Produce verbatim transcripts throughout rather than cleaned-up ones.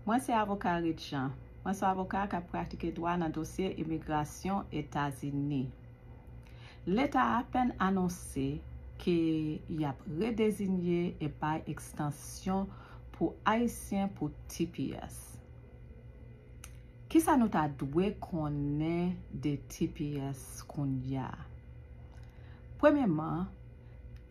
Mwen se avoka Ridjean. Mwen se avoka k ap pratike dwa nan dosye imigrasyon Etazini. Leta a apèn anonse ke y ap redezinye e bay ekstansyon pou Ayisyen pou T P S. Kisa nou ta dwe konnen de T P S kounye a? Premyèman,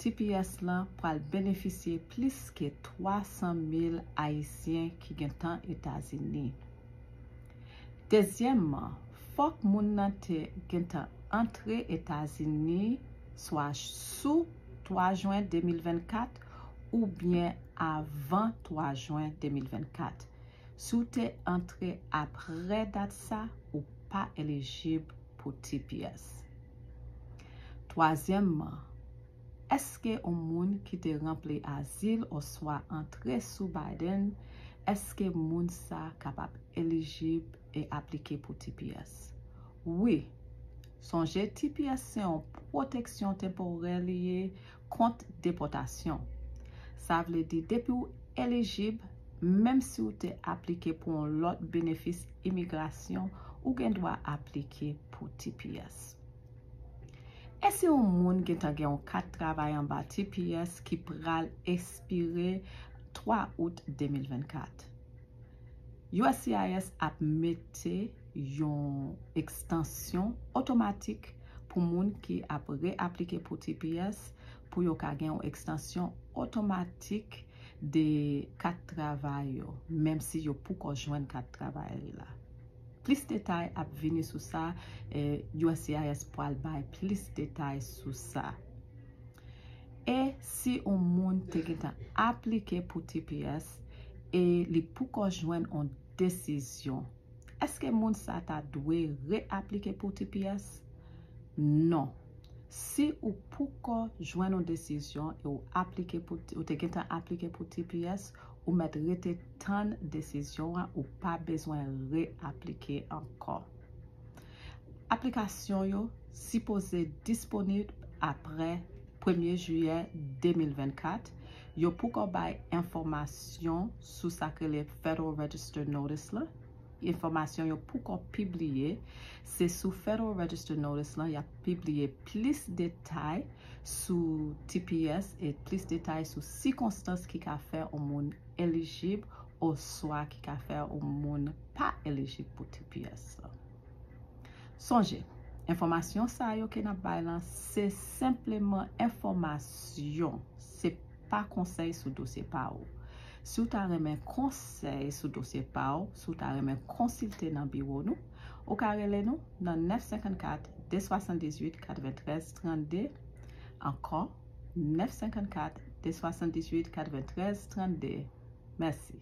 T P S lan pral benefisye plis ke twa san mil Ayisyen ki gentan Etazini. Dezyèmman, fòk moun nan te gentan antre Etazini swa sou twa jen de mil vennkat oubyen avan twa jen de mil vennkat. Si w te antre apre dat sa, ou pa elijib pou T P S. Twazyèmman, èske yon moun ki te ranpli azil oswa antre sou Biden, èske moun sa kapab elijib e aplike pou T P S? Wi. Sonje, T P S se yon pwoteksyon tenporè li ye kont depòtasyon. Sa vle di, depi w elijib, menm si w te aplike pou yon lòt benefis imigrasyon, ou gen dwa aplike pou T P S. E si yon moun gentan gen yon kat travay anba T P S ki pral ekspire twa out de mil vennkat? U S C I S ap mete yon ekstansyon otomatik pou moun ki ap reaplike pou T P S, pou yo ka gen yon ekstansyon otomatik de kat travay yo, menm si yo poko jwenn kat travay la. Plis detay ap vini sou sa, e, U S C I S pral bay plis detay sou sa. E si yon moun te gentan aplike pou T P S e li poko jwenn yon desizyon, èske moun sa ta dwe reaplike pou T P S? Non. Si ou poko jwenn yon desizyon e ou aplike pou, ou te gentan aplike pou T P S, ou mèt rete tann desizyon an, ou pa bezwen reaplike ankò. Aplikasyon yo sipoze disponib apre premye jiyè de mil vennkat. Yo poko bay enfòmasyon sou sa k rele Federal Register Notice la. Enfòmasyon yo poko pibliye. Se sou Federal Register Notice la y ap pibliye plis detay sou T P S e plis detay sou sikonstans ki ka fè yon moun elijib oswa ki ka fè yon moun pa elijib pou T P S la. Sonje, enfòmasyon sa yo ke n ap bay lan, se senpleman enfòmasyon, se pa konsèy sou dosye pa ou. Si w ta renmen konsèy sou dosye pa ou, si w ta renmen konsilte nan biwo nou, ou ka rele nou nan nèf senkannkat, de swasanndizwit, katreventrèz, trannde. Ankò, nèf senkannkat, de swasanndizwit, katreventrèz, trannde. Mèsi.